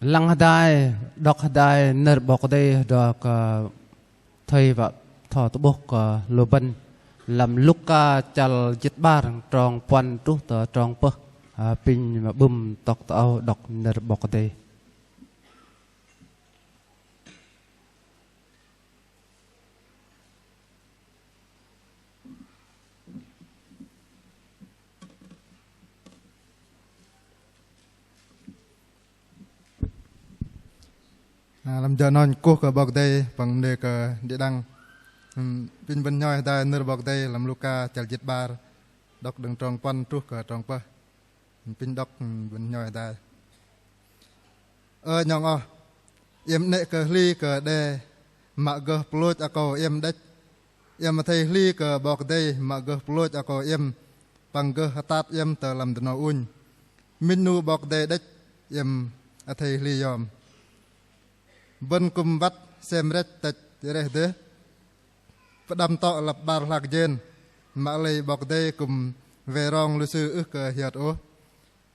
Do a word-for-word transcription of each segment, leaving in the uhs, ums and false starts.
Lăng hơdai, đŏk hơdai nơ̆r 'Bok Kei-Dei hơdrol kơ thây wă bơtho tơ'bôh kơ lu bơ̆n lăm Luka chăl jĭt 'bar trong puăn truh tơ trong pơh. Ơ, apinh mă bưm tŏk tơ âu đŏk nơ̆r 'Bok Kei-Dei. Ơ, lăm jơ 'nâu kuh kơ 'Bok Kei-Dei păng bơnê kơ đĭ đăng. Ưm, apinh bơ̆n hnhoi hơdai nơ̆r 'Bok Kei-Dei lăm Luka chăl jĭt 'bar, đŏk đơ̆ng trong puăn truh kơ trong pơh. Apinh đŏk, ưm, bơ̆n hnhoi hơdai. Ơ 'nhŏng oh, iĕm 'nĕ kơ hli kơ đe mă gơh pơlôch akâu iĕm đĕch. Iĕm athei hli kơ 'Bok Kei-Dei mă gơh pơlôch akâu iĕm păng gơh hơtat iĕm tơ lăm dơnâu ŭnh. Minh 'nu 'Bok Kei-Dei đĕch iĕm athei hli yom. Bơ̆n kư̆m băt sem rĕch tĕch reh dêh, pơđăm tŏ lăp 'bar hlak jên, mă lei 'Bok Kei-Dei kư̆m wei rong lu sư ưh kơ hiơt ôh.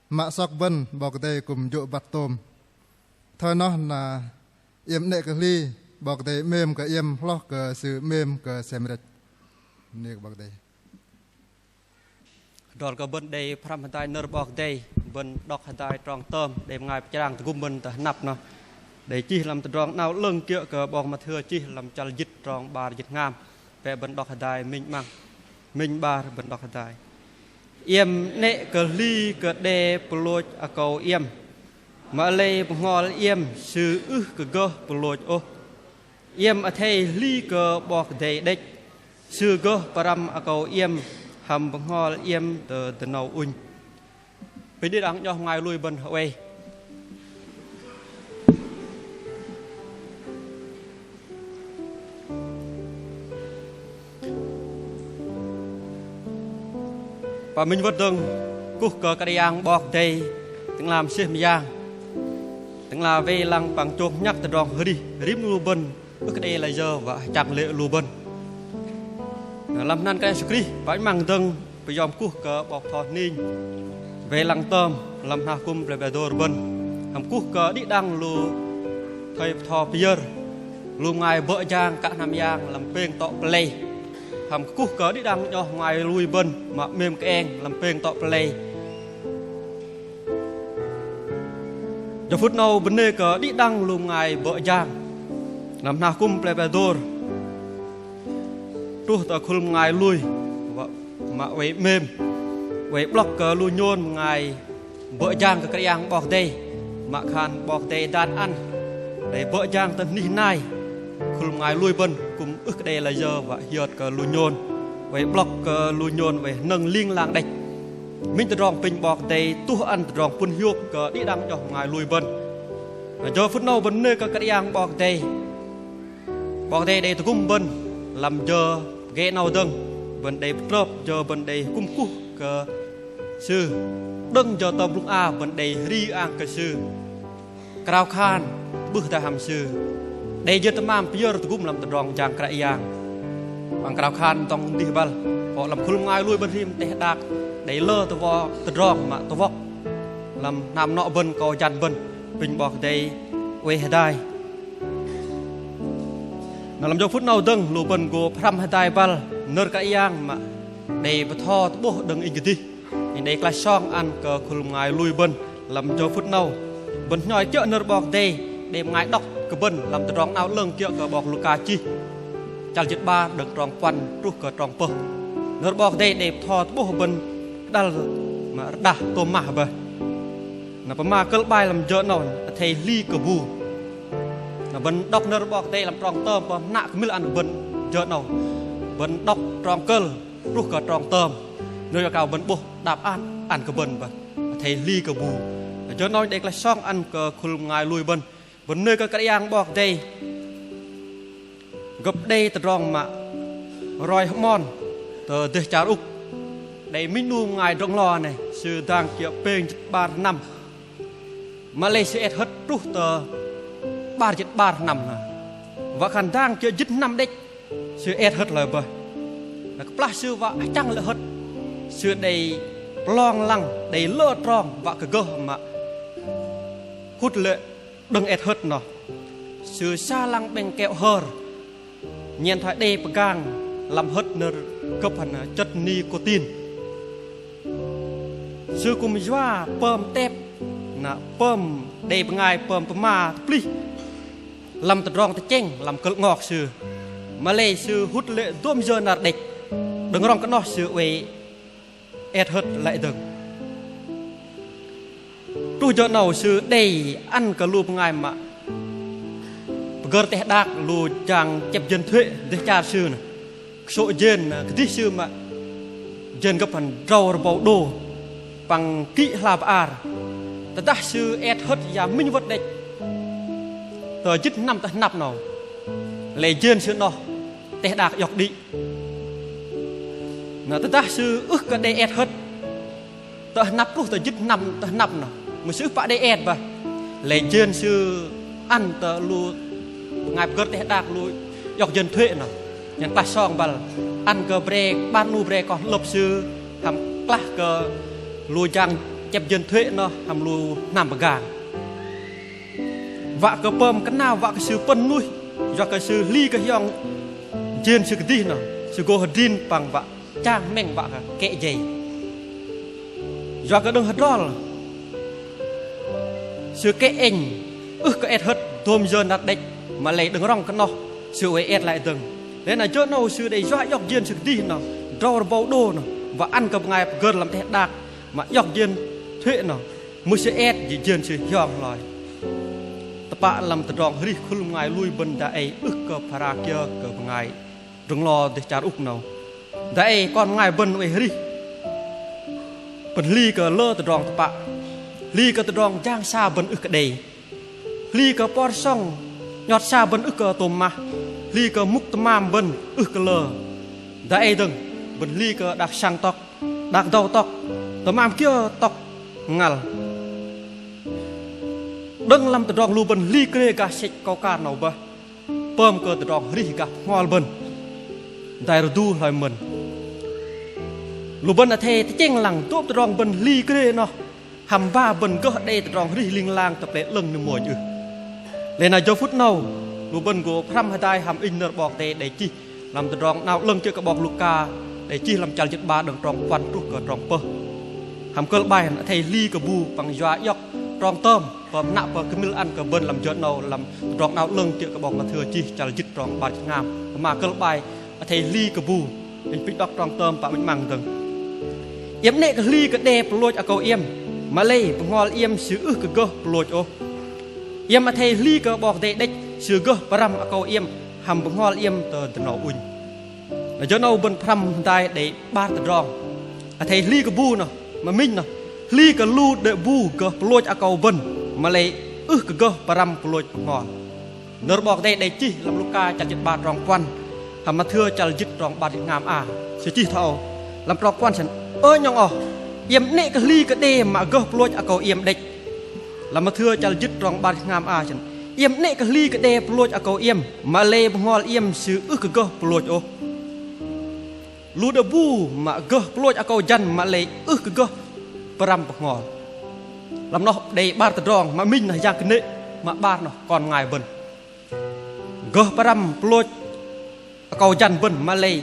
Mă sŏk bơ̆n 'Bok Kei-Dei kư̆m jô̆ băt tôm. Thoi noh na iĕm 'nĕ kơ hli, 'Bok Kei-Dei 'mêm kơ iĕm hloh kơ Sư 'mêm kơ sem rĕch. Bơnê kơ 'Bok Kei-Dei. Hơdrol kơ bơ̆n đei pơhrăm hơdai nơ̆r 'Bok Kei-Dei, bơ̆n đŏk hơdai trong tơm đei bơngai pơchrang tơgŭm bơ̆n tơ hơnăp noh. Đei chih lăm Tơdrong 'Nao 'Lơ̆ng kiơ̆ kơ 'bok Mathêu chih lăm chăl jĭt trong 'bar jĭt hngam. Pĕ bơ̆n đŏk hơdai minh 'măng. Minh 'bar bơ̆n đŏk hơdai. Iĕm 'nĕ kơ hli kơ đe pơlôch akâu iĕm. Mă lei bơhngol iĕm sư ưh kơ gơh pơlôch ôh. Iĕm athei hli kơ 'Bok Kei-Dei đĕch. Sư gơh pơrăm akâu iĕm hăm bơhngol iĕm tơ dơnâu ŭnh. Apinh đĭ đăng 'nhŏng oh bơngai lui bơ̆n hơwei. Pă minh wơ̆t dơ̆ng kuh kơ Kră Yang 'Bok Kei-Dei, Tơ'ngla mơsêh mơyang, Tơ'ngla wei lăng păng chông nhăk tơdrong arih rim lu bơ̆n, ưh kơ đei layơ wă hơchăng lê̆ lu bơ̆n. Lăm hơnăn Kră Yang Yêsu Krist, pă 'măng dơ̆ng pơyom kuh kơ 'bok bơtho hning wei lăng tơm lăm hnah akŭm plei Bơdôr bơ̆n, hăm kuh kơ đĭ đăng lu thây bơtho pơyơ̆r, lu bơngai bơ̆ jang kă hnam yang lăm pêng tŏ pơlei, hăm kuh kơ đĭ đăng 'nhŏng oh bơngai lui bơ̆n mă 'mêm kơeng lăm pêng tŏ pơlei. Jơ phŭt 'nâu bơnê kơ đĭ đăng lu bơngai bơ̆ jang lăm hnah akŭm plei Bơdôr truh tơ khul bơngai lui, wă mă oei 'mêm, oei 'blŏk kơ lu nhôn bơngai bơ̆ jang kơ Kră Yang 'Bok Kei-Dei, mă khan 'Bok Kei-Dei dan ăn đei bơ̆ jang tơ anih nai, khul bơngai lui bơ̆n kư̆m ưh kơ đei layơ wă hiơt kơ lu nhôn, oei 'blŏk kơ lu nhôn oei hơnơ̆ng ling lang đĕch. Minh tơdrong apinh 'Bok Kei-Dei tuh ăn tơdrong pŭn hiôk kơ đĭ đăng 'nhŏng oh bơngai lui bơ̆n. Na jơ phŭt 'nâu bơ̆n bơnê kơ Kră Yang 'Bok Kei-Dei. 'Bok Kei-Dei đei tơgŭm bơ̆n lăm jơ pơgê 'nâu dơ̆ng, bơ̆n đei pơtrơp jơ bơ̆n đei hơkŭm kuh kơ Sư. Đơ̆ng jơ tơm blŭng a bơ̆n đei hơri ang kơ Sư. Krao khan tơ'bưh tơ hăm Sư. Đei jơ tơmam pơyơ̆r tơgŭm lăm tơdrong jang Kră Yang. Păng krao khan dŏng dih băl. Pŏ lăm khul bơngai lui bơ̆n rim teh đak đei lơ tơdrong mă tơwŏk lăm hnam nŏ bơ̆n, akâu jăn bơ̆n, apinh 'Bok Kei-Dei oei hơdai. Na lăm jơ phŭt 'nâu dơ̆ng lu bơ̆n gô pơhrăm hơdai băl nơ̆r Kră Yang mă đei bơtho tơ'bôh đơ̆ng inh kơdih. Inh đei klaih song ăn kơ khul bơngai lui bơ̆n lăm jơ phŭt 'nâu. Bơ̆n hnhoi kiơ̆ nơ̆r 'Bok Kei-Dei đei bơngai đŏk kơ bơ̆n lăm Tơdrong 'Nao 'Lơ̆ng kiơ̆ kơ 'bok Luka chih chăl jĭt 'bar đơ̆ng trong puăn truh kơ trong pơh. Nơ̆r 'Bok Kei-Dei đei bơtho tơ'bôh bơ̆n kơđăl mă rơđah tôm mah bơih. Na pơma kơ̆l 'bai lăm jơ 'nâu, athei hli kơ bu. Na bơ̆n đŏk nơ̆r 'Bok Kei-Dei lăm trong tơm pơm hnă kơmĭl ăn bơ̆n jơ 'nâu. Bơ̆n đŏk trong kơ̆l truh kơ trong tơm. Nơ̆r akâu bơ̆n 'bôh đap ăn, ăn kơ bơ̆n bơih. Athei hli kơ bu. Na jơ 'nâu đei klaih song ăn kơ khul bơngai lui bơ̆n. Bơ̆n bơnê kơ Kră Yang 'Bok Kei-Dei. Gơ̆p đei tơdrong mă roi hơmon tơ dêh char Ŭk. Đei minh 'nu bơngai drŏ nglo 'nâu, sư dang kiơ̆ pêng jĭt 'bar hnăm. Mă lei sư et hơ̆t truh tơ 'bar jĭt 'bar hnăm na. Wă khan dang kiơ̆ jĭt hnăm đĕch, sư et hơ̆t lơ bơih. Na kơplah sư wă hơchăng lê̆ hơ̆t, sư đei pơlong lăng, đei lơ trong, wă kơ gơh mă hŭt lê̆ Đơ̆ng et hơ̆t noh, sư sa lăng 'bĕng kẹo hơr, nhen thoi đe pơgang lăm hơ̆t nơ̆r gơ̆p hăm chăt nicôtin. Sư kư̆m yua pơm tep, na pơm đe bơngai pơm pơma tơplih lăm tơdrong tơchĕng lăm kơ̆l 'ngok sư. Mă lei sư hŭt lê̆ dôm yơ năr đĕch, đơ̆ng rŏng kơ noh sư oei et hơ̆t lăi dơ̆ng. Truh jơ 'nâu sư đei ăn kơ lu bơngai mă pơgơ̆r teh đak, lu jang chĕp jên thuê̆ dêh char sư noh, kơsô̆ jên kơdih sư mă jên gơ̆p hăm drâu rơbâu đô păng kĭ hla bơar. Tơdah sư et hơ̆t ya minh wơ̆t đĕch tơ jĭt hnăm tơ hnăp 'nâu, lei jên sư noh teh đak iŏk đĭ. Na tơdah sư ưh kơ đei et hơ̆t tơ hnăp truh tơ jĭt hnăm tơ hnăp noh, mưh sư ưh pă đei et bơih, lei jên sư ăn tơ lu bơngai pơgơ̆r teh đak, lu iŏk jên thuê̆ noh, nhen klah song băl ăn kơ bre 'bar 'nu bre kon hơ'lơ̆p sư, hăm klah kơ lu jang chĕp jên thuê̆ noh hăm lu hnam pơgang. Wă kơ pơm kơnao, wă kơ sư pơ̆n nuih, yua kơ sư hli kơ hiong jên sư kơdih noh, sư gô hơdrin păng wă chang hmĕng wă kơ kĕ jei. Yua kơ đơ̆ng hơdrol sư kĕ ĕnh, ưh kơ et hơ̆t dôm yơ năr đĕch, mă lei đơ̆ng rŏng kơ noh sư oei et lăi dơ̆ng. Lei na jơ 'nâu sư đei yua iŏk jên sư kơdih noh, drâu rơbâu đô noh, wă ăn kơ bơngai pơgơ̆r lăm teh đak mă iŏk jên thuê̆ noh, mưh sư et jĭ jên sư hiong hloi. Tơpă lăm tơdrong arih khul bơngai lui bơ̆n dang ei ưh kơ phara kiơ kơ bơngai drŏ nglo dêh char Ŭk 'nâu. Dang ei kon bơngai bơ̆n oei arih, bơ̆n hli kơ lơ tơdrong tơpă, hli kơ tơdrong jang sa bơ̆n ưh kơ đei, hli kơ por sŏng 'nhot sa bơ̆n ưh kơ tôm mah, hli kơ mŭk tơmam bơ̆n ưh kơ lơ. Dang ei dơ̆ng bơ̆n hli kơ đak săng tŏk, đak dâu tŏk, tơmam kiơ tŏk ngăl. Đơ̆ng lăm tơdrong lu bơ̆n hli krê gah sĕch akâu akar 'nâu bơih, pơm kơ tơdrong arih gah bơhngol bơ̆n dai rơdu hloi mơ̆n. Lu bơ̆n athei tơchĕng lăng dôm tơdrong bơ̆n hli krê noh hăm ba bơ̆n gơh đei tơdrong arih ling lang tơ pơlei 'lơ̆ng ni mônh ưh. Lei na jơ phŭt 'nâu lu bơ̆n gô pơhrăm hơdai hăm inh nơ̆r 'Bok Kei-Dei đei chih lăm Tơdrong 'Nao 'Lơ̆ng kiơ̆ kơ 'bok Luka, đei chih lăm chăl jĭt 'bar đơ̆ng trong puăn truh kơ trong pơh. Hăm kơ̆l 'bai athei hli kơ bu păng yua iŏk trong tơm pơm hnă pơm kơmĭl ăn kơ bơ̆n lăm jơ 'nâu lăm Tơdrong 'Nao 'Lơ̆ng kiơ̆ kơ 'bok Mathêu chih chăl jĭt trong 'bar jĭt hngam. Pơma kơ̆l 'bai athei hli kơ bu. Inh pĭch đŏk trong tơm pă minh 'măng dơ̆ng. Iĕm 'nĕ kơ hli kơ đe pơlôch akâu iĕm, mă lei bơhngol iĕm sư ưh kơ gơh pơlôch ôh. Iĕm athei hli kơ 'Bok Kei-Dei đĕch, sư gơh pơrăm akâu iĕm hăm bơhngol iĕm tơ dơnâu ŭnh. Na jơ 'nâu bơ̆n pơhrăm hơdai đei 'bar tơdrong. Athei hli kơ bu noh, mă minh noh, hli kơ lu đe bu gơh pơlôch akâu bơ̆n, mă lei ưh kơ gơh pơrăm pơlôch bơhngol. Nơ̆r 'Bok Kei-Dei đei chih lăm Luka chăl jĭt 'bar trong puăn, hăm Mathêu chăl jĭt trong 'bar jĭt hngam a. Sư chih thoi âu lăm trong puăn sơ̆n: Ơ 'nhŏng oh, iĕm 'nĕ kơ hli kơ đe mă gơh pơlôch akâu iĕm đĕch. Lăm Mathêu chăl jĭt trong 'bar jĭt hngam a sơ̆n: Iĕm 'nĕ kơ hli kơ đe pơlôch akâu iĕm, mă lei bơhngol iĕm sư ưh kơ gơh pơlôch ôh. Lu đe bu mă gơh pơlôch akâu jăn, mă lei ưh kơ gơh pơrăm bơhngol. Lăm noh đei 'bar tơdrong, mă minh noh yang kơnê̆, mă 'bar noh kon bơngai bơ̆n. Gơh pơrăm pơlôch akâu jăn bơ̆n, mă lei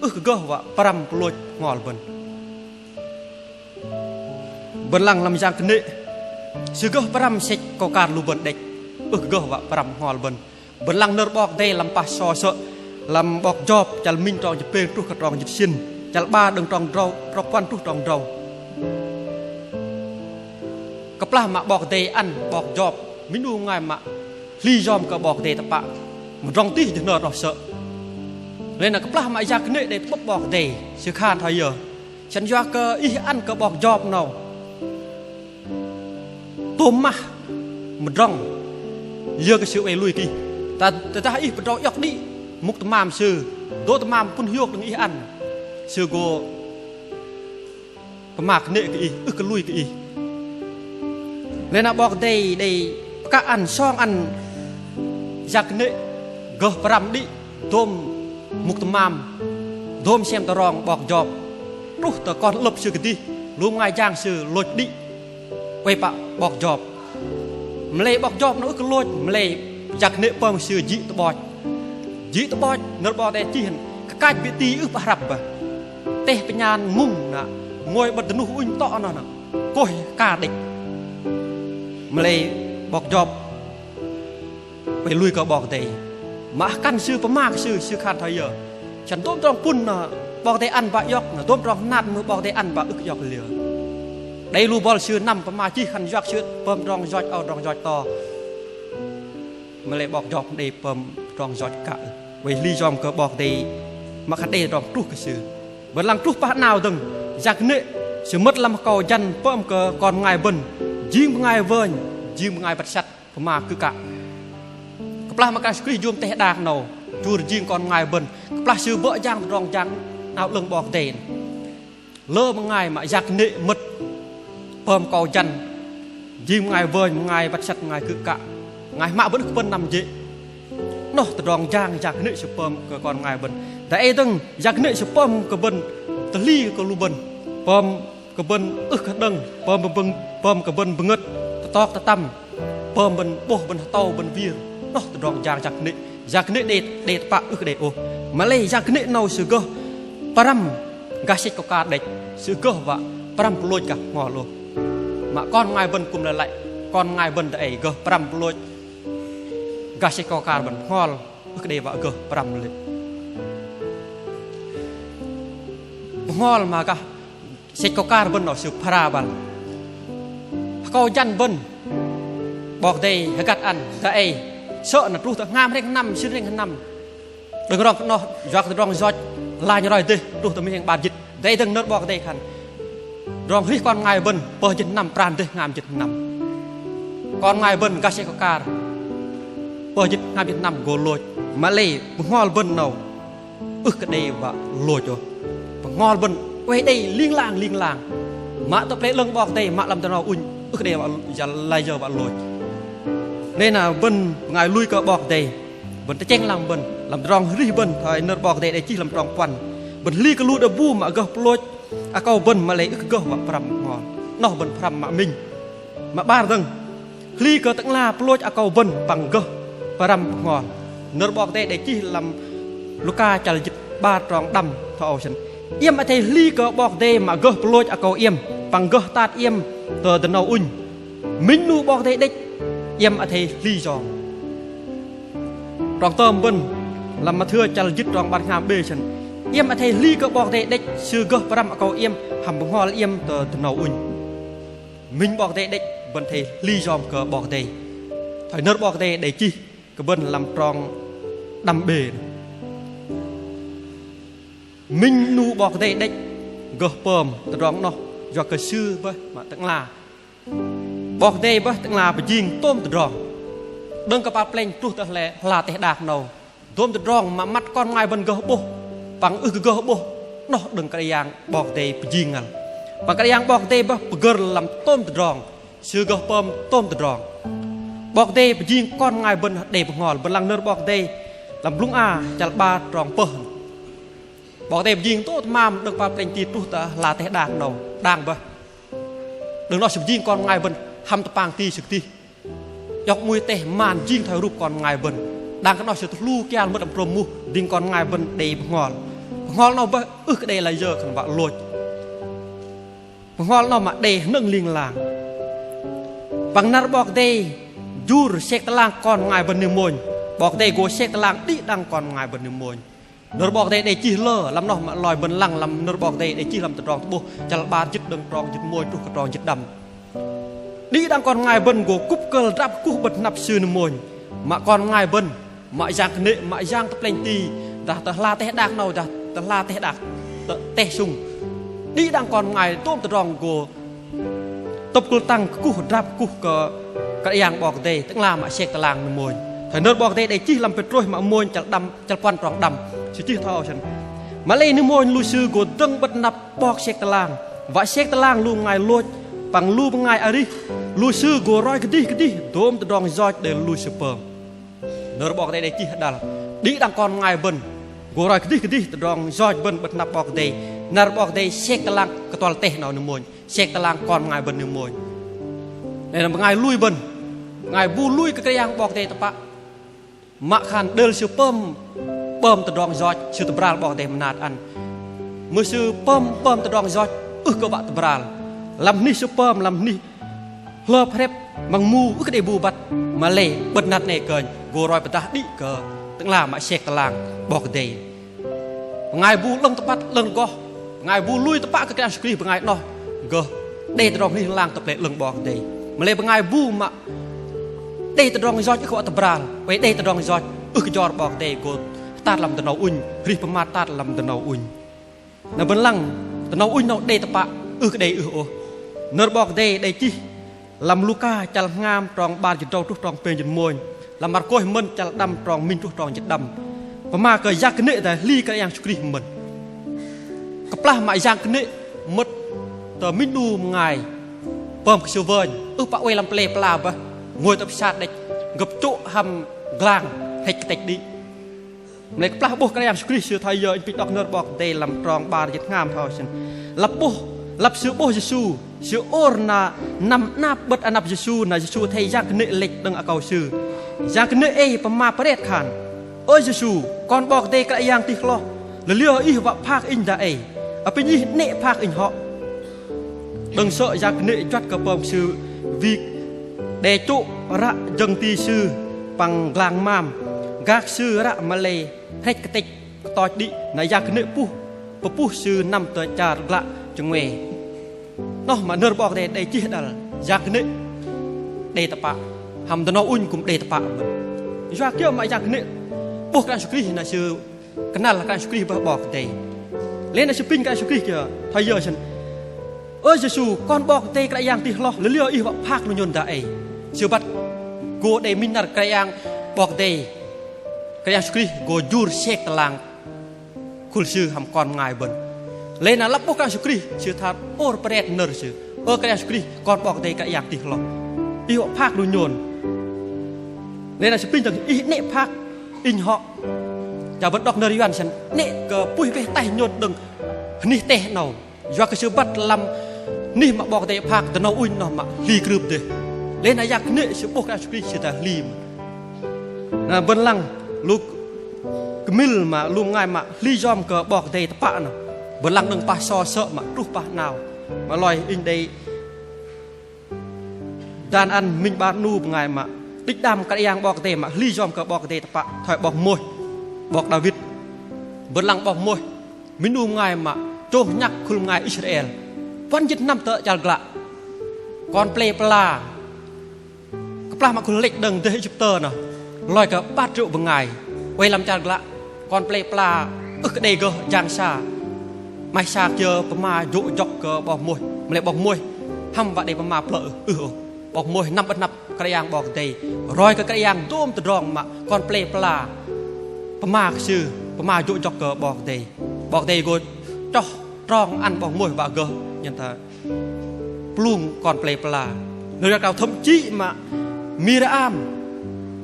ưh kơ gơh wă pơrăm pơlôch bơhngol bơ̆n. Bơ̆n lăng lăm yang kơnê̆, sư gơh pơrăm sĕch akâu akar lu bơ̆n đĕch, ưh kơ gơh wă pơrăm bơhngol bơ̆n. Bơ̆n lăng nơ̆r 'Bok Kei-Dei lăm pah so sơ̆, lăm 'bok Jôp chăl minh trong jơ̆ pêng truh kơ trong jĭt sĭn, chăl 'bar đơ̆ng trong drâu, trong puăn truh trong drâu. Kơplah mă 'Bok Kei-Dei ăn 'bok Jôp, minh 'nu bơngai mă hli yom kơ 'Bok Kei-Dei tơpă, mơdrŏng tih jơ hnơr noh sơ̆. Lei na kơplah mă yang kơnê̆ đei tơ'bơ̆p 'Bok Kei-Dei, sư khan thoi yơ? Săn yua kơ Ih ăn kơ 'bok Jôp 'nâu tôm mah, mơdrŏng, yơ kơ sư oei lui kơ Ih. Tơ, tơdah Ih pơdrâu iŏk đĭ mŭk tơmam sư, dôm tơmam pŭn hiôk đơ̆ng Ih ăn, sư gô pơma kơnê̆ kơ Ih, ưh kơ lui kơ Ih. Lei na 'Bok Kei-Dei đei pơkă ăn, song ăn yang kơnê̆ gơh pơrăm đĭ dôm mŭk tơmam, dôm sem tơrong 'bok Jôp, truh tơ kon hơ'lơ̆p sư kơdih, lu bơngai jang sư lôch đĭ oei pă 'bok Jôp. Mă lei 'bok Jôp 'nâu ưh kơ lôch, mă lei yang kơnê̆ pơm kơ sư jĭ tơ'bôch. Jĭ tơ'bôch, nơ̆r 'Bok Kei-Dei chih hăn, kơ kăch bĭ ti ưh pă hrăp bơih. Teh pơnhan mŭng na, ngôi 'bơ̆t dơnuh ŭnh tŏ noh na, kôih kar đĕch. Mă lei 'bok Jôp oei lui kơ 'Bok Kei-Dei. Mă hơkăn sư pơma kơ sư, sư khan thoi yơ. Săn dôm tơdrong pŭn na 'Bok Kei-Dei ăn wă iŏk, na dôm tơdrong hơnat mưh 'Bok Kei-Dei ăn wă ưh kơ iŏk liơ. Đei lu bol sư năm pơma chih hăn yua kơ sư pơm tơdrong yoch âu, tơdrong yoch to. Mă lei 'bok Jôp đei pơm tơdrong yoch kă. Oei hli yom kơ 'Bok Kei-Dei mă khan đei tơdrong truh kơ sư. Bơ̆n lăng truh pah 'nao dơ̆ng, yang kơnê̆ sư mơ̆t lăm akâu jăn pơm kơ kon bơngai bơ̆n jing bơngai wơnh, jing bơngai băt săt, pơma kư̆ kă. Kơplah mă Kră Yang Yêsu Krist jur teh đak 'nâu, jur jing kon bơngai bơ̆n, kơplah sư bơ̆ jang tơdrong jang 'nao 'lơ̆ng 'Bok Kei-Dei. Lơ bơngai mă yang kơnê̆ mơ̆t pơm akâu jăn jing bơngai wơnh, bơngai băt săt, bơngai kư̆ kă, bơngai hmă bơ̆n ưh kơ pơ̆n năm jê̆. 'Noh tơdrong jang yang kơnê̆ sư pơm kơ kon bơngai bơ̆n. Dang ei dơ̆ng yang kơnê̆ sư pơm kơ bơ̆n tơhli kơ lu bơ̆n, pơm kơ bơ̆n ưh kơ hơđơ̆ng, pơm bơ̆n, pơm kơ bơ̆n bơngơ̆t, tơtok tơtăm, pơm bơ̆n 'bôh, bơ̆n hơtâu, bơ̆n wir. 'Noh tơdrong jang yang kơnê̆. Yang kơnê̆ đei, đei tơpă ưh kơ đei ôh. Mă lei yang kơnê̆ 'nâu sư gơh pơrăm gah sĕch akâu kar đĕch, sư gơh wă pơrăm pơlôch gah bơhngol ôh. Mă kon bơngai bơ̆n kư̆m lei lăi, kon bơngai bơ̆n dang ei gơh pơrăm pơlôch gah sĕch akâu kar bơ̆n, bơhngol ưh kơ đei wă gơh pơrăm lê̆. Bơhngol mă gah sĕch akâu kar bơ̆n 'nâu sư phara băl. Akâu jăn bơ̆n 'Bok Kei-Dei hơgăt ăn dang ei sơ̆ na truh tơ hngam hrĕng hơnăm, sĭn hrĕng hơnăm. Đơ̆ng rŏng kơ 'noh yua kơ tơdrong yoch lanh roi dêh truh tơ minh hrĕng 'bar jĭt. Dang ei dơ̆ng nơ̆r 'Bok Kei-Dei khan tơdrong arih kon bơngai bơ̆n pơh jĭt hơnăm, pran dêh hngam jĭt hơnăm. Kon bơngai bơ̆n gah sĕch akâu kar pơh jĭt hngam jĭt hơnăm gô lôch. Mă lei bơhngol bơ̆n 'nâu ưh kơ đei wă lôch ôh. Bơhngol bơ̆n oei đei ling lang, ling lang. Mă tơ Pơlei 'lơ̆ng 'Bok Kei-Dei, mă lăm dơnâu ŭnh ưh kơ đei wă, jăn lai yơ wă lôch. Lei na bơ̆n bơngai lui kơ 'Bok Kei-Dei, bơ̆n tơchĕng lăm bơ̆n, lăm tơdrong arih bơ̆n, thoi nơ̆r 'Bok Kei-Dei đei chih lăm trong puăn. Bơ̆n hli kơ lu đe bu mă gơh pơlôch akâu bơ̆n mă lei ưh kơ gơh wă pơrăm bơhngol. 'Noh bơ̆n pơrăm mă minh. Mă 'bar dơ̆ng, hli kơ Tơ'ngla pơlôch akâu bơ̆n păng gơh pơrăm bơhngol. Nơ̆r 'Bok Kei-Dei đei chih lăm Luka chăl jĭt 'bar trong đăm thoi âu sơ̆n. Iĕm athei hli kơ 'Bok Kei-Dei mă gơh pơlôch akâu iĕm păng gơh tat iĕm tơ dơnâu ŭnh. Minh 'nu 'Bok Kei-Dei đĕch, iĕm athei hli yom. Trong tơm bơ̆n lăm Mathêu chăl jĭt trong 'bar hngam 'bê sơ̆n. Iĕm athei hli kơ 'Bok Kei-Dei đĕch, sư gơh pơrăm akâu iĕm hăm bơhngol iĕm tơ dơnâu ŭnh. Minh 'Bok Kei-Dei đĕch, bơ̆n athei hli yom kơ 'Bok Kei-Dei. Thoi nơ̆r 'Bok Kei-Dei đei chih kơ bơ̆n lăm trong đăm 'bê. Minh 'nu 'Bok Kei-Dei đĕch gơh pơm tơdrong 'noh yua kơ sư bơih mă Tơ'ngla. 'Bok Kei-Dei bơih Tơ'ngla pơjing tôm tơdrong. Đơ̆ng kơpal plĕnh truh tơ hla, hla teh đak 'nâu. Dôm tơdrong mă măt kon bơngai bơ̆n gơh 'bôh păng ưh kơ gơh 'bôh, 'noh đơ̆ng Kră Yang 'Bok Kei-Dei pơjing ngăl. Păng Kră Yang 'Bok Kei-Dei bơih pơgơ̆r lăm tôm tơdrong, sư gơh pơm tôm tơdrong. 'Bok Kei-Dei pơjing kon bơngai bơ̆n đei bơhngol, bơ̆n lăng nơ̆r 'Bok Kei-Dei lăm Blŭng A chăl 'bar trong pơh. 'Bok Kei-Dei pơjing tôm tơmam đơ̆ng kơpal plĕnh ti truh tơ hla teh đak 'nâu, đang bơih. Đơ̆ng 'noh sư pơjing kon bơngai bơ̆n hăm tơpang ti sư kơdih. Iŏk 'mui teh man jing thoi rup kon bơngai bơ̆n. Đang kơ 'noh sư tơhlu kial mơ̆t lăm trôm muh dĭng kon bơngai bơ̆n đei bơhngol. Bơhngol 'nâu bơih ưh kơ đei layơ khan wă lôch. Bơhngol 'noh mă đei hnơ̆ng ling lang. Păng năr 'Bok Kei-Dei jur sek tơlang kon bơngai bơ̆n ning mônh. 'Bok Kei-Dei gô sek tơlang đĭ đăng kon bơngai bơ̆n ning mônh. Nơ̆r 'Bok Kei-Dei đei chih lơ lăm noh mă loi bơ̆n lăng lăm nơ̆r 'Bok Kei-Dei đei chih lăm Tơdrong Tơ'bôh chăl 'bar jĭt đơ̆ng trong jĭt mônh truh kơ trong jĭt đăm. Đĭ đăng kon bơngai bơ̆n gô kŭp kơ̆l drăp kuh 'bơ̆t hơnăp sư ning mônh. Mă kon bơngai bơ̆n, mă yang kơnê̆, mă yang tơ plĕnh ti, dah tơ hla teh đak 'nâu, dah tơ hla teh đak tơ teh sŭng. Đĭ đăng kon bơngai tôm tơdrong gô tŭp kơ̆l tăng kơkuh drăp kuh kơ Kră Yang 'Bok Kei-Dei, Tơ'ngla mă sek tơlang ning mônh. Thoi nơ̆r 'Bok Kei-Dei đei chih lăm Pêtrôs mă mônh chăl đăm, chăl puăn trong đăm. Sư chih thoi âu sơ̆n. Mă lei ning mônh lu sư gô dơ̆ng 'bơ̆t hơnăp 'bok sek tơlang, wă sek tơlang lu bơngai lôch, păng lu bơngai arih, lu sư gô roi kơdih kơdih dôm tơdrong yoch đei lu sư pơm. Nơ̆r 'Bok Kei-Dei đei chih hơđăl. Đĭ đăng kon bơngai bơ̆n gô roi kơdih kơdih tơdrong yoch bơ̆n 'bơ̆t hơnăp 'Bok Kei-Dei. Năr 'Bok Kei-Dei sek tơlang kơtuăl teh 'nâu ning mônh. Sek tơlang kon bơngai bơ̆n ning mônh. Đei na bơngai lui bơ̆n Bơngai bu lui kơ Kră Yang 'Bok Kei-Dei tơpă, mă khan đơl sư pơm, pơm tơdrong yoch, sư tơbral 'Bok Kei-Dei mơnat ăn. Mưh sư pơm, pơm tơdrong yoch, ưh kơ wă tơbral. Lăm anih sư pơm, lăm anih hlơp hrĕp, măng mu, ưh kơ đei bu băt, mă lei 'bơ̆t năr 'nâu kơnh gô roi pơdah đĭ kơ tơ'ngla mă sek tơlang 'Bok Kei-Dei. Bơngai bu 'lơ̆ng tơpăt 'lơ̆ng rơgoh, bơngai bu lui tơpă kơ Kră Yang Yêsu Krist bơngai 'noh gơh đei tơdrong hrih ling lang tơ plei 'lơ̆ng 'Bok Kei-Dei. Mă lei bơngai bu mă đei tơdrong yoch ưh kơ wă tơbral, oei đei tơdrong yoch ưh kơ jor 'Bok Kei-Dei gô hơtat lăm dơnâu ŭnh, hrih pơmat hơtat lăm dơnâu ŭnh. Na bơ̆n lăng dơnâu ŭnh 'nâu đei tơpă ưh kơ đei ưh ôh. Nơ̆r 'Bok Kei-Dei đei chih lăm Luka chăl hngam trong 'bar jĭt tơdrâu truh trong pêng jĭt mônh. Lăm Markôs mơ̆n chăl đăm trong minh truh trong jĭt đăm. Pơma kơ yang kơnê̆ dah hli Kră Yang Yêsu Krist mơ̆n. Kơplah mă yang kơnê̆ mơ̆t tơ minh 'nu bơngai pơm kơ sư wơnh, ưh pă oei lăm pơlei pơla bơih, ngôi tơ pơsat đĕch, gơ̆p chô̆ hăm glang hrĕch kơtĕch đĭ. Mă lei kơplah 'bôh Kră Yang Yêsu Krist sư thoi yơ, inh pinh đŏk nơ̆r 'Bok Kei-Dei lăm trong 'bar jĭt hngam thoi sơ̆n. Lăp 'bôh, lăp sư 'bôh Yêsu, sư ôr na năm anăp 'bơ̆t anăp Yêsu, na Yêsu athei yang kơnê̆ lĕch đơ̆ng akâu sư. Yang kơnê̆ ei pơma pơret khan: Ơ Yêsu, Kon 'Bok Kei-Dei Kră Yang tih hloh, liliơ ih wă phak inh dah ei? Apinh ih 'nĕ phak inh hŏ. Đơ̆ng sơ̆ yang kơnê̆ juăt kơ pơm kơ sư wĭk đe chô̆ ră jơ̆ng ti sư păng glang mam, gak sư ră mă lei hrĕch kơtĕch kơtoch đĭ, na yang kơnê̆ puh, pơpuh sư năm tơ char glă chơngue. 'Noh mă nơ̆r 'Bok Kei-Dei đei chih đăl yang kơnê̆ đei tơpă, hăm dơnâu ŭnh kư̆m đei tơpă mơ̆n. Yua kiơ mă yang kơnê̆ 'bôh Kră Yang Yêsu Krist na sư kơnăl Kră Yang Yêsu Krist bơih 'Bok Kei-Dei. Lei na sư apinh Kră Yang Yêsu Krist kiơ thoi yơ sơ̆n: Ơ Yêsu, Kon 'Bok Kei-Dei Kră Yang tih hloh, liliơ ih wă phak lu nhôn dah ei? Sư băt gô đei minh năr Kră Yang 'Bok Kei-Dei, Kră Yang Yêsu Krist gô jur sek tơlang khul sư hăm kon bơngai bơ̆n. Lei na lăp 'bôh Kră Yang Yêsu Krist, sư tơ'ngla ôr pơret nơ̆r sư: Ơ Kră Yang Yêsu Krist, Kon 'Bok Kei-Dei Kră Yang tih hloh, ih wă phak lu nhôn. Lei na sư apinh dơ̆ng: Ih 'nĕ phak inh hŏ. Chă bơ̆n đŏk nơ̆r Yuăn sơ̆n: 'Nĕ kơ puih bĕh ataih nhôn đơ̆ng hnih teh 'nâu. Yua kơ sư băt lăm hnih mă 'Bok Kei-Dei phak dơnâu ŭnh 'noh mă hli krưp dêh. Lei na yang kơnê̆ sư 'bôh Kră Yang Yêsu Krist sư dah hli mơ̆n. Na bơ̆n lăng lu kơmĭl mă lu bơngai mă hli yom kơ 'Bok Kei-Dei tơpă 'noh. Bơ̆n lăng đơ̆ng pah so sơ̆ mă truh pah 'nao. Mă lei inh đei dan ăn minh 'bar 'nu bơngai mă đĭch đam Kră Yang 'Bok Kei-Dei mă hli yom kơ 'Bok Kei-Dei tơpă thoi 'bok Môis, 'bok Đawit. Bơ̆n lăng 'bok Môis, minh 'nu bơngai mă chông nhăk khul bơngai Israel puăn jĭt sơnăm tơ char glă. Kon pơlei pơla kơplah mă khul lĕch đơ̆ng dêh Êjiptơ 'noh, loi kơ 'bar triệu bơngai. Oei lăm char glă, kon pơlei pơla ưh kơ đei gơh jang sa. 'Maih sa kiơ pơma jô̆ jŏk kơ 'bok Môis. Mă lei 'bok Môis hăm wă đei pơma plơ̆ ưh ôh. 'Bok Môis năm 'bơ̆t hơnăp Kră Yang 'Bok Kei-Dei. Roi kơ Kră Yang dôm tơdrong mă kon pơlei pơla pơma kơ sư, pơma jô̆ jŏk kơ 'Bok Kei-Dei. 'Bok Kei-Dei gô choh trong ăn 'bok Môis wă gơh nhen thoi pơlung kon pơlei pơla. Nơ̆r Yuăn krao thậm chí mă Miriam,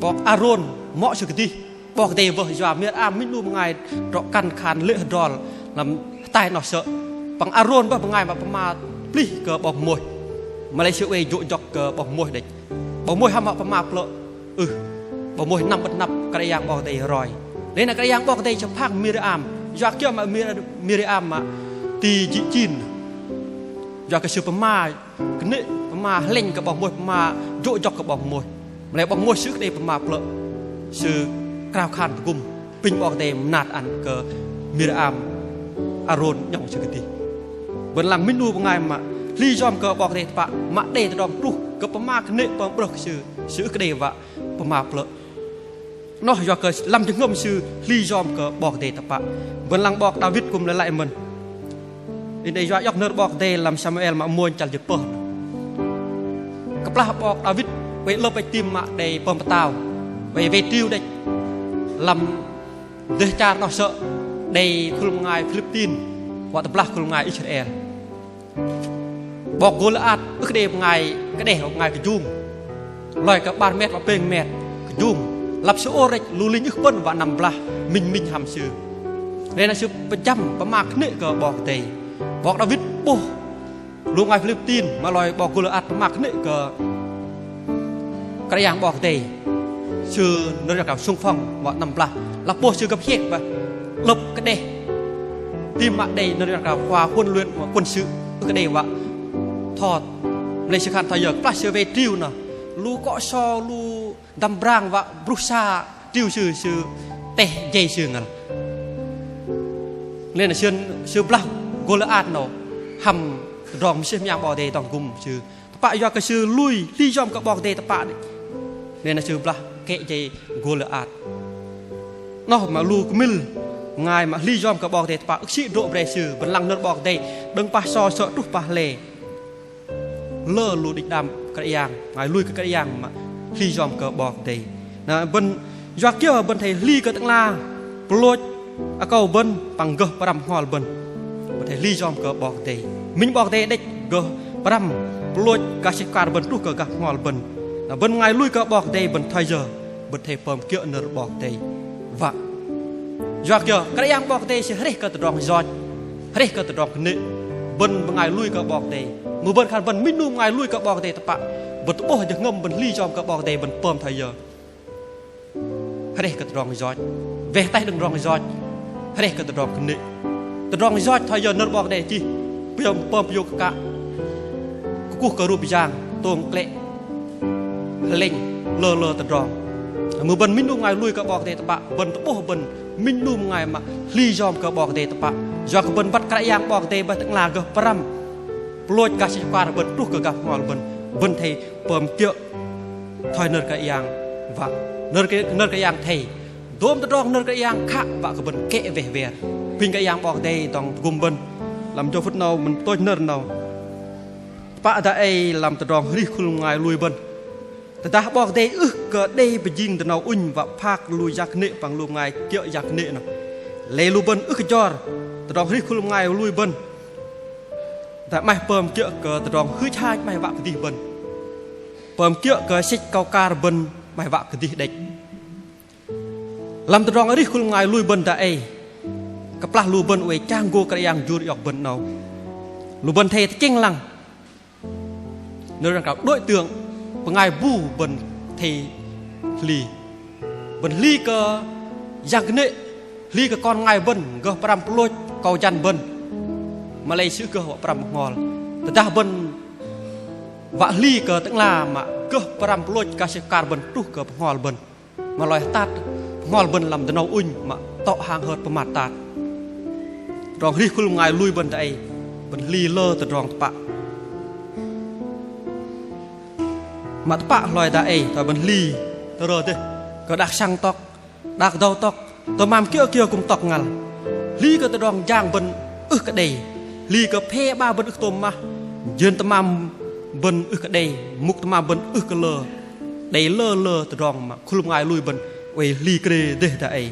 'bok Arôn, mŏ sư kơdih, 'Bok Kei-Dei wơh yua Miriam minh 'nu bơngai drŏ kăn khan lê̆ hơdrol lăm hơtai 'noh sơ̆. Păng Arôn bơih bơngai mă pơma plih kơ 'bok Môis. Mă lei sư oei jô̆ jŏk kơ 'bok Môis đĕch. 'Bok Môis hăm wă pơma plơ̆ ưh. 'Bok Môis năm 'bơ̆t hơnăp Kră Yang 'Bok Kei-Dei roi. Lei na Kră Yang 'Bok Kei-Dei sư phak Miriam. Yua kiơ mă Mir-, Miriam mă ti jĭ chin? Yua kơ sư pơma kơnê̆, pơma hlĕnh kơ 'bok Môis, pơma jô̆ jŏk kơ 'bok Môis. Mă lei 'bok Môis sư ưh kơ đei pơma plơ̆, sư krao khan tơgŭm apinh 'Bok Kei-Dei mơnat ăn kơ Miriam, Arôn 'nhŏng sư kơdih. Bơ̆n lăng minh 'nu bơngai mă hli yom kơ 'Bok Kei-Dei tơpă, mă đei tơdrong truh kơ pơma kơnê̆ pơm brơh kơ sư, sư ưh kơ đei wă pơma plơ̆. 'Noh yua kơ lăm jơhngơ̆m sư hli yom kơ 'Bok Kei-Dei tơpă. Bơ̆n lăng 'bok Đawit kư̆m lei lăi mơ̆n. Inh đei yua iŏk nơ̆r 'Bok Kei-Dei lăm Samuel mă mônh chăl jĭt pơh. Kơplah 'bok Đawit oei lơ̆p đĕch tam mă đei pơm pơtao, oei wei triu đĕch lăm dêh char 'noh sơ̆, đei khul bơngai Philiptin wă tơblah khul bơngai Israel. 'Bok Gôliat ưh kơ đei bơngai kơđeh, bơngai kơjung. Loi kơ 'bar met wă pêng met, kơjung. Lăp sư ôr đĕch lu linh ưh kơ pơ̆n wă năm blah minh minh hăm sư. Lei na sư pơjăm pơma kơnê̆ kơ 'Bok Kei-Dei. 'Bok Đawit 'bôh lu bơngai Philiptin, mă lei 'bok Gôliat pơma kơnê̆ kơ Kră Yang 'Bok Kei-Dei, sư nơ̆r Yuăn kơ xung phong wă năm blah. Lăp pôh sư gơ̆p hiĕk bơih, 'lơ̆p kơdeh. Tim mă đei nơ̆r Yuăn kơ khua huấn luyện wă quân sự, ưh kơ đei wă thot. Mă lei sư khan thoi yơ, kơplah sư wei triu noh, lu kŏ so, lu dăm brang wă bruh sa triu sư, sư teh jei sư ngăl. Lei na sư, sư blah Gôliat noh hăm tơdrong mơsêh mơyang 'Bok Kei-Dei dŏng gŭm sư. Tơpă yua kơ sư lui hli yom kơ 'Bok Kei-Dei tơpă đĕch. Lei na sư blah kĕ jei Gôliat. Noh mă lu kơmĭl bơngai mă hli yom kơ 'Bok Kei-Dei tơpă ưh kơ sĭ drô̆ bre sư, bơ̆n lăng nơ̆r 'Bok Kei-Dei đơ̆ng pah so sơ̆ truh pah hle. Lơ lu đĭch đam Kră Yang, bơngai lui kơ Kră Yang mă hli yom kơ 'Bok Kei-Dei. Na bơ̆n yua kiơ bơ̆n athei hli kơ tơ'ngla pơlôch akâu bơ̆n păng gơh pơrăm bơhngol bơ̆n. Bơ̆n athei hli yom kơ 'Bok Kei-Dei. Minh 'Bok Kei-Dei đĕch gơh pơrăm pơlôch gah sĕch akar bơ̆n truh kơ gah bơhngol bơ̆n. Na bơ̆n bơngai lui kơ 'Bok Kei-Dei bơ̆n thoi yơ, bơ̆n athei pơm kiơ̆ nơ̆r 'Bok Kei-Dei wă. Yua kiơ Kră Yang 'Bok Kei-Dei sư hrĕh kơ tơdrong yoch, hrĕh kơ tơdrong kơnê̆. Bơ̆n bơngai lui kơ 'Bok Kei-Dei, mưh bơ̆n khan bơ̆n minh 'nu bơngai lui kơ 'Bok Kei-Dei tơpă, bơ̆n tơ'bôh jơhngơ̆m bơ̆n hli yom kơ 'Bok Kei-Dei bơ̆n pơm thoi yơ. Hrĕh kơ tơdrong yoch, weh ataih đơ̆ng tơdrong yoch, hrĕh kơ tơdrong kơnê̆. Tơdrong yoch thoi yơ nơ̆r 'Bok Kei-Dei chih, pơm pơyô kơkă, kơkuh kơ rup yang, tông klĕ, hơlĕnh, lơ lơ tơdrong. Mưh bơ̆n minh 'nu bơngai lui kơ 'Bok Kei-Dei tơpă, bơ̆n tơ'bôh bơ̆n minh 'nu bơngai mă hli yom kơ 'Bok Kei-Dei tơpă. Yua kơ bơ̆n băt Kră Yang 'Bok Kei-Dei bơih tơ'ngla gơh pơrăm pơlôch gah sĕch akar bơ̆n truh kơ gah bơhngol bơ̆n, bơ̆n athei pơm kiơ̆ thoi nơ̆r Kră Yang wă. Nơ̆r Kră, nơ̆r Kră Yang athei dôm tơdrong nơ̆r Kră Yang khă wă kơ bơ̆n kĕ weh wer. Apinh Kră Yang 'Bok Kei-Dei dŏng tơgŭm bơ̆n. Lăm jơ phŭt 'nâu mă tôch nơ̆r 'nâu. Tơpă dang ei lăm tơdrong arih khul bơngai lui bơ̆n. Tơdah 'Bok Kei-Dei ưh kơ đei pơjing dơnâu ŭnh wă phak lu yang kơnê̆ păng lu bơngai kiơ̆ yang kơnê̆ noh, lei lu bơ̆n ưh kơ jor. Tơdrong arih khul bơngai lui bơ̆n dang 'maih pơm kiơ̆ kơ tơdrong hưch hach 'maih wă kơdih bơ̆n. Pơm kiơ̆ kơ sĕch akâu akar bơ̆n 'maih wă kơdih đĕch. Lăm tơdrong arih khul bơngai lui bơ̆n dang ei, kơplah lu bơ̆n oei chang gô Kră Yang jur iŏk bơ̆n 'nâu, lu bơ̆n athei tơchĕng lăng. Nơ̆r Yuăn kơ đối tượng, bơngai bu bơ̆n athei hli. Bơ̆n hli kơ yang kơnê̆, hli kơ kon bơngai bơ̆n gơh pơrăm pơlôch akâu jăn bơ̆n, mă lei sư gơh wă pơrăm bơhngol. Tơdah bơ̆n wă hli kơ tơ'ngla mă gơh pơrăm pơlôch gah sĕch akar bơ̆n truh kơ bơhngol bơ̆n, mă lei hơtat bơhngol bơ̆n lăm dơnâu ŭnh mă tŏ hang hơt pơmat tat. Tơdrong arih khul bơngai lui bơ̆n dang ei, bơ̆n hli lơ tơdrong tơpă. Mă tơpă hloi dang ei, tơdrong bơ̆n hli tơrơ dêh, kơ đak săng tŏk, đak dâu tŏk, tơmam kiơ̆ kiơ kư̆m tŏk ngăl. Hli kơ tơdrong jang bơ̆n ưh kơ đei, hli kơ phe 'ba bơ̆n ưh kơ tôm mah, jên tơmam bơ̆n ưh kơ đei, mŭk tơmam bơ̆n ưh kơ lơ. Đei lơ lơ tơdrong mă khul bơngai lui bơ̆n oei hli krê dêh dang ei.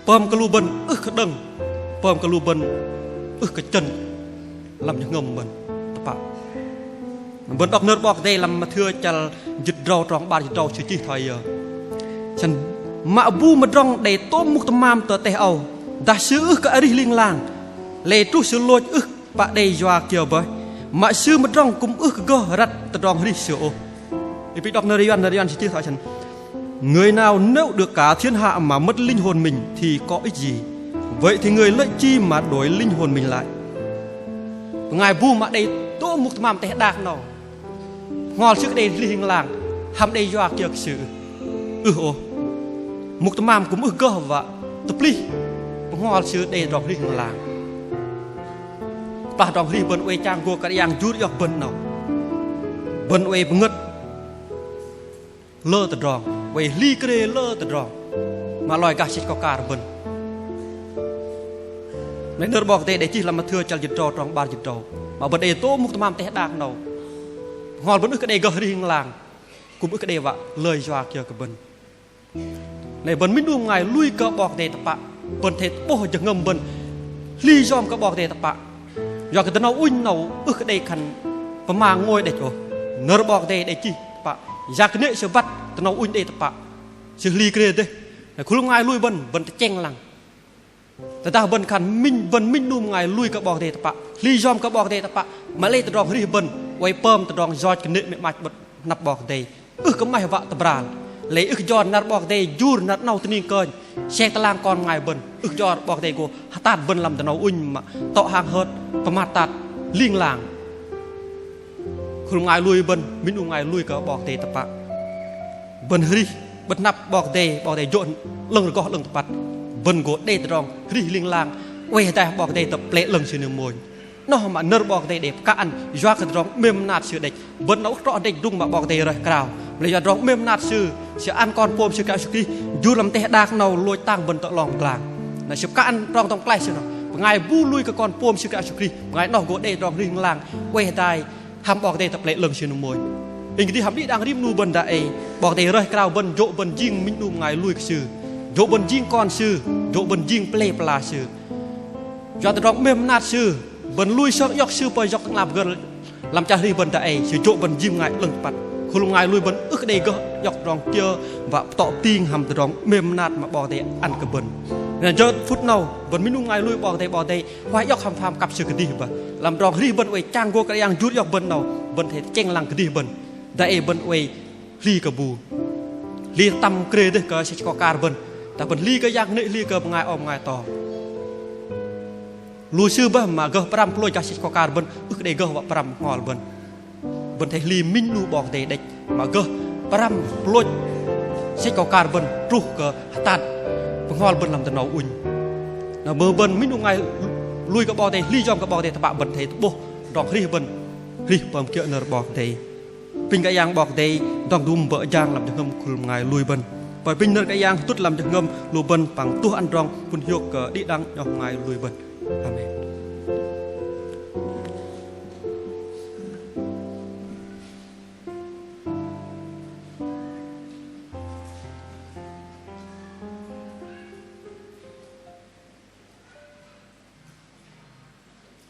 Pơm kơ lu bơ̆n ưh kơ đơ̆ng, pơm kơ lu bơ̆n ưh kơ chơ̆n lăm jơhngơ̆m bơ̆n tơpă. Bơ̆n đŏk nơ̆r 'Bok Kei-Dei lăm Mathiơ chăl jĭt drâu trong 'bar jĭt drâu sư chih thoi yơ. Săn mă bu mơdrŏng đei tôm mŭk tơmam tơ teh âu, dah sư ưh kơ arih ling lang, lei truh sư lôch ưh pă đei yua kiơ bơih, mă sư mơdrŏng kư̆m ưh kơ gơh răt tơdrong arih sư ôh. Ih pĭ đŏk nơ̆r Yuăn, nơ̆r Yuăn sư chih thoi săn: Người nào nếu được cả thiên hạ mà mất linh hồn mình thì có ích gì? Vậy thì người lấy chi mà đổi linh hồn mình lại? Bơngai bu mă đei tôm mŭk tơmam teh đak 'nâu, bơhngol sư kơ đei arih ling lang, hăm đei yua kiơ kơ sư ưh ôh. Mŭk tơmam kư̆m ưh gơh wă tơplih bơhngol sư đei tơdrong arih ling lang. Kơplah tơdrong arih bơ̆n oei chang gô Kră Yang jur iŏk bơ̆n 'nâu, bơ̆n oei pơngơ̆t lơ tơdrong, oei hli krê lơ tơdrong mă loi gah sĕch akâu akar bơ̆n. Mă lei nơ̆r 'Bok Kei-Dei đei chih lăm Mathiơ chăl jĭt drâu trong 'bar jĭt drâu, mă bơ̆n đei tôm mŭk tơmam teh đak 'nâu, bơhngol bơ̆n ưh kơ đei gơh arih ling lang, kư̆m ưh kơ đei wă lơi yua kiơ kơ bơ̆n. Lei bơ̆n minh 'nu bơngai lui kơ 'Bok Kei-Dei tơpă, bơ̆n athei tơ'bôh jơhngơ̆m bơ̆n hli yom kơ 'Bok Kei-Dei tơpă. Yua kơ dơnâu ŭnh 'nâu ưh kơ đei khan pơma ngôi đĕch ôh. Nơ̆r 'Bok Kei-Dei đei chih tơpă, yang kơnê̆ sư băt dơnâu ŭnh đei tơpă, sư hli krê dêh. Lei khul bơngai lui bơ̆n, bơ̆n tơchĕng lăng. Tơdah bơ̆n khan minh, bơ̆n minh 'nu bơngai lui kơ 'Bok Kei-Dei tơpă, hli yom kơ 'Bok Kei-Dei tơpă, mă lei tơdrong arih bơ̆n oei pơm tơdrong yoch kơnê̆ mĕ 'mach 'bơ̆t hnăp 'Bok Kei-Dei. Ưh kơ 'maih wă tơbral. Lei ưh kơ jor năr 'Bok Kei-Dei jur năr 'nâu tơning kơnh. Sek tơlang kon bơngai bơ̆n. Ưh kơ jor 'Bok Kei-Dei gô hơtat bơ̆n lăm dơnâu ŭnh mă tŏ hang hơt pơmat tat ling lang. Khul bơngai lui bơ̆n, minh 'nu bơngai lui kơ 'Bok Kei-Dei tơpă. Bơ̆n hrih, bơ̆n hnăp 'Bok Kei-Dei, 'Bok Kei-Dei jô̆ 'lơ̆ng rơgoh 'lơ̆ng tơpăt. Bơ̆n gô đei tơdrong hrih ling lang, oei hơdai 'Bok Kei-Dei tơ pơlei 'lơ̆ng Sư ning mônh. 'Noh mă nơ̆r 'Bok Kei-Dei đei pơkă ăn, yua kơ tơdrong 'mêm mơnat Sư đĕch. Bơ̆n 'nâu ưh trŏ đĕch drung mă 'Bok Kei-Dei rơih krao. Mă lei yua tơdrong 'mêm mơnat Sư, Sư ăn Kon pôm Sư Kră Yêsu Krist jur lăm teh đak 'nâu lôch tang bơ̆n tơ 'long pơglang. Na Sư pơkă ăn tơdrong tŏng klaih Sư 'noh. Bơngai bu lui kơ Kon pôm Sư Kră Yêsu Krist, bơngai 'noh gô đei tơdrong hrih ling lang, oei hơdai hăm 'Bok Kei-Dei tơ pơlei 'lơ̆ng Sư ning mônh. Inh kơdih hăm đĭ đăng rim 'nu bơ̆n dang ei, 'Bok Kei-Dei rơih krao bơ̆n jô̆ bơ̆n jing minh 'nu bơngai lui kơ Sư, jô̆ bơ̆n jing kon Sư, jô̆ bơ̆n jing pơlei pơla Sư. Yua tơdrong 'mêm mơnat Sư, bơ̆n lui sơng iŏk Sư pơih iŏk tơ'ngla pơgơ̆r lăm chăl hrih bơ̆n dang ei, Sư jô̆ bơ̆n jing bơngai 'lơ̆ng tơpăt. Khul bơngai lui bơ̆n ưh kơ đei gơh iŏk tơdrong kiơ wă pơtŏ pơting hăm tơdrong 'mêm mơnat mă 'Bok Kei-Dei ăn kơ bơ̆n. Na jơ phŭt 'nâu, bơ̆n minh 'nu bơngai lui 'Bok Kei-Dei, 'Bok Kei-Dei huay iŏk hăm pham kăp Sư kơdih bơih. Lăm tơdrong hrih bơ̆n oei chang gô Kră Yang jur iŏk bơ̆n 'nâu, bơ̆n athei tơchĕng lăng kơdih bơ̆n. Dang ei bơ̆n oei hli kơ bu. Hli tơtăm krê dêh kơ sĕch akâu akar bơ̆n. Tơdah bơ̆n hli kơ yang kơnê̆, hli kơ bơngai âu bơngai to. Lu sư bơih mă gơh pơrăm pơlôch gah sĕch akâu akar bơ̆n, ưh kơ đei gơh wă pơrăm bơhngol bơ̆n. Bơ̆n athei hli minh 'nu 'Bok Kei-Dei đĕch, mă gơh pơrăm pơlôch sĕch akâu akar bơ̆n truh kơ hơtat bơhngol bơ̆n lăm tơnâu ŭnh. Na mưh bơ̆n minh 'nu bơngai lui kơ 'Bok Kei-Dei, hli yom kơ 'Bok Kei-Dei tơpă, bơ̆n athei tơ'bôh tơdrong hrih bơ̆n, hrih pơm kiơ̆ nơ̆r 'Bok Kei-Dei. Apinh Kră Yang 'Bok Kei-Dei dŏng dôm bơ̆ jang lăm jơhngơ̆m khul bơngai lui bơ̆n. Pơm apinh nơ̆r Kră Yang hơtŭt lăm jơhngơ̆m lu bơ̆n păng tuh ăn tơdrong pŭn hiôk kơ đĭ đăng 'nhŏng bơngai lui bơ̆n. Amen.